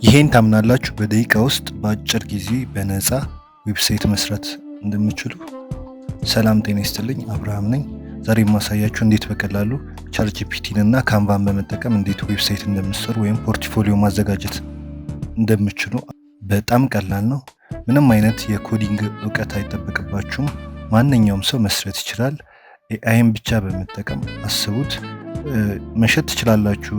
ይሄን ታምናላችሁ? በደቂቃ ውስጥ በአጭር ጊዜ በነፃ website መስራት እንደምችሉ። ሰላም ጤና ይስጥልኝ፣ አብርሃም ነኝ። ዛሬ የማሳያችሁ እንዴት በቀላሉ ChatGPT ን እና Canva ን በመጠቀም እንዴት website እንደምትሰሩ ወይም portfolio ማዘጋጀት እንደምችሉ። በጣም ቀላል ነው። ምንም አይነት የ coding እውቀት አይጠበቅባችሁም። ማንኛውም ሰው መስራት ይችላል። AI ን ብቻ በመጠቀም አስቡት፣ መሸጥ ትችላላችሁ።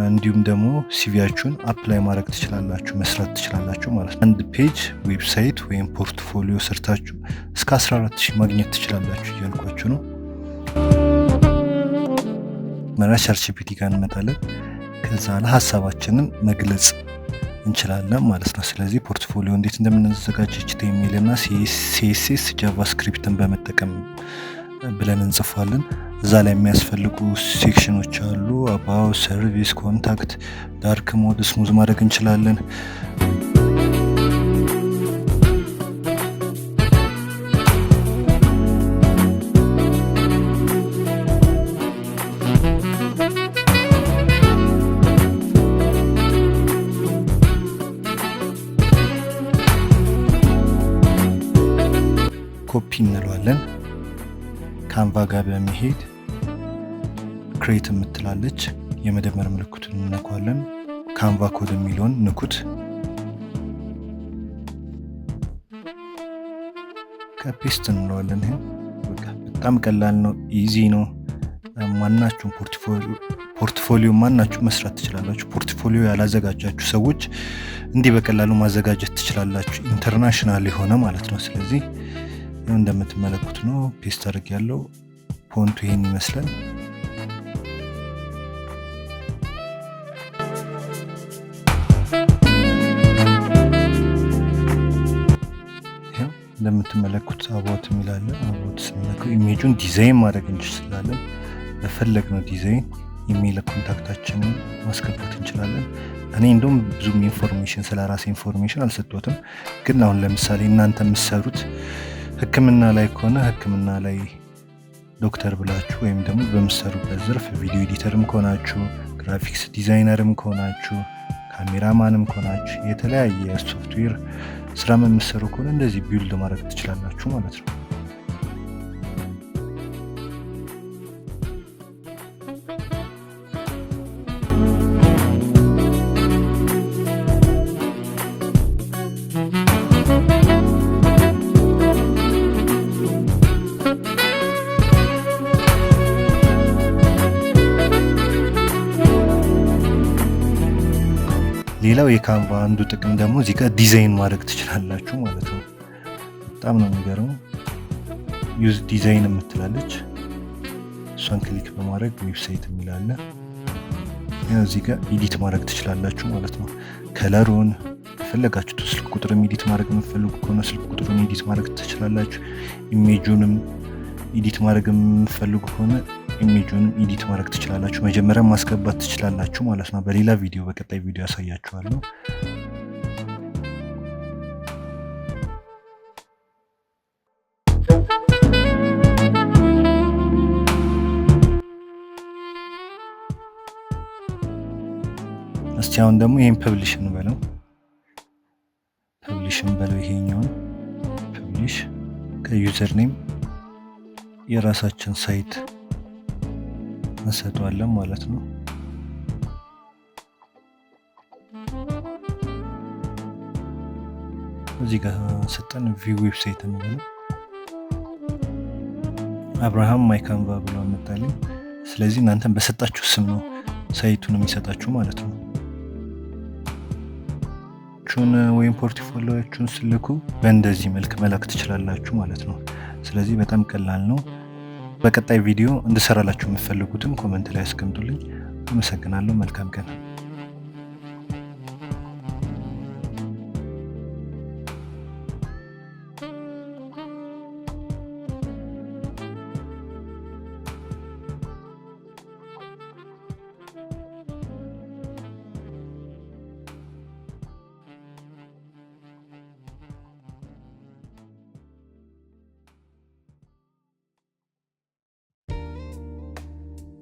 እንዲሁም ደግሞ CV ያችሁን apply ማድረግ ትችላላችሁ፣ መስራት ትችላላችሁ ማለት ነው። አንድ page website ወይም portfolio ሰርታችሁ እስከ 14 ሺህ ማግኘት ትችላላችሁ እያልኳችሁ ነው። መጀመሪያ ChatGPT ጋር እንመጣለን። ከዛ ሀሳባችንን መግለጽ እንችላለን ማለት ነው። ስለዚህ portfolio እንዴት እንደምናዘጋጅ HTML እና CSS፣ JavaScript ን በመጠቀም ብለን እንጽፋለን። እዛ ላይ የሚያስፈልጉ section ኖች አሉ። About፣ service፣ contact፣ dark mode፣ smooth ማድረግ እንችላለን። ኮፒ እንለዋለን። Canva ጋር በመሄድ create የምትላለች የመደመር ምልክቱን እንነኳለን። Canva code የሚለውን ንኩት። ከ paste እንለዋለን። ይሄ በቃ በጣም ቀላል ነው፣ easy ነው። ማናችሁም portfolio ማናችሁ መስራት ትችላላችሁ። Portfolio ያላዘጋጃችሁ ሰዎች እንዲህ በቀላሉ ማዘጋጀት ትችላላችሁ። International የሆነ ማለት ነው። ስለዚህ ይኸው እንደምትመለከቱት ነው። Paste አድርጌያለሁ። Font ኡ ይሄን ይመስላል። ይኸው እንደምትመለከቱት about የሚል አለ። About ስንነካው image ኡን ዲዛይን ማድረግ እንችላለን። በፈለግነው design email contact ኣችንን ማስገባት እንችላለን። እኔ እንደውም ብዙም information ስለ ራሴ information አልሰጠሁትም። ግን አሁን ለምሳሌ እናንተ የምትሰሩት ሕክምና ላይ ከሆነ ሕክምና ላይ ዶክተር ብላችሁ ወይም ደግሞ በምትሰሩበት ዘርፍ video editor ም ከሆናችሁ፣ graphics designer ም ከሆናችሁ፣ ካሜራማንም ከሆናችሁ፣ የተለያየ ሶፍትዌር ስራ የምትሰሩ ከሆነ እንደዚህ build ማድረግ ትችላላችሁ ማለት ነው። ሌላው የ Canva አንዱ ጥቅም ደግሞ እዚህ ጋር ዲዛይን ማድረግ ትችላላችሁ ማለት ነው። በጣም ነው የሚገርመው። Use design የምትላለች እሷን click በማድረግ website የሚል አለ። እዚህ ጋር edit ማድረግ ትችላላችሁ ማለት ነው። Color ኡን የፈለጋችሁት ስልክ ቁጥርም edit ማድረግ የምትፈልጉ ከሆነ ስልክ ቁጥሩን edit ማድረግ ትችላላችሁ። Image ኡንም edit ማድረግ የምትፈልጉ ከሆነ image ኡንም edit ማድረግ ትችላላችሁ። መጀመሪያ ማስገባት ትችላላችሁ ማለት ነው። በሌላ ቪዲዮ በቀጣይ ቪዲዮ ያሳያችኋለሁ። እስቲ አሁን ደግሞ ይሄን publish እንበለው። Publish እንበለው። ይሄኛውን publish ከ username የራሳችን site እንሰጠዋለን ማለት ነው። እዚህ ጋር ሰጠን view website እንበለው። አብርሃም my Canva ብሎ አመጣልኝ። ስለዚህ እናንተን በሰጣችሁ ስም ነው site ኡን የሚሰጣችሁ ማለት ነው። ቹን ወይም portfolio ዎቹን ስልኩ በእንደዚህ መልክ መላክ ትችላላችሁ ማለት ነው። ስለዚህ በጣም ቀላል ነው። በቀጣይ ቪዲዮ እንድሰራላችሁ የምትፈልጉትን comment ላይ አስቀምጡልኝ። አመሰግናለሁ። መልካም ቀን።